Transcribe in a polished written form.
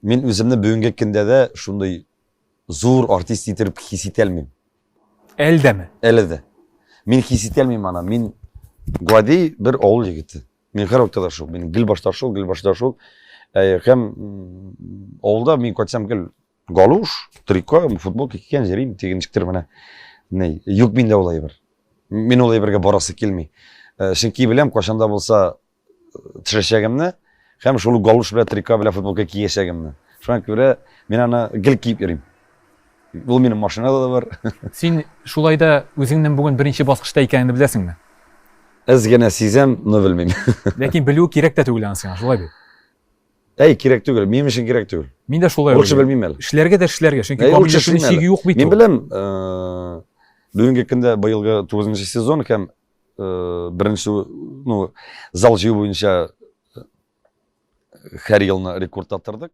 Мин үземне бүгенге көндә дә шундый зур артист итеп хис итә алмыйм. Әле дәме? Әле дә. Мин хис итә алмыйм аны. Мин гади бер авыл егете. Мин һәрвакытта да шул. Мин гел башта шул, гел башта шул. Һәм авылда мин кайтсам гел галуш, трико, футболка кигән йөрим, тик ничектер менә ни, юк миндә ул әйбер. Мин ул әйбергә барасы килми. Чөнки беләм, кайчан да булса төшәчәгемне һәм шул галуш белән трико белән футболка киячәгемне. Шуңа күрә мин аны гел киеп йөрим. Ул минем машинада да бар. Син шулай да үзеңнең бүген беренче баскычта икәнеңне беләсеңме? Әз генә сизәм, но белмим. Ләкин белү кирәк тә түгел аны сиңа, шулай бит? Әй, кирәк түгел, минем өчен кирәк түгел. Мин дә шулай уйлыйм. Лучше белмим әле. Эшләргә дә эшләргә, чөнки камилләшүнең чиге юк бит. Мин беләм, бүгенге көндә быелгы 9 сезон һәм беренче, ну, зал җыю буенча һәр елны рекорд тордык.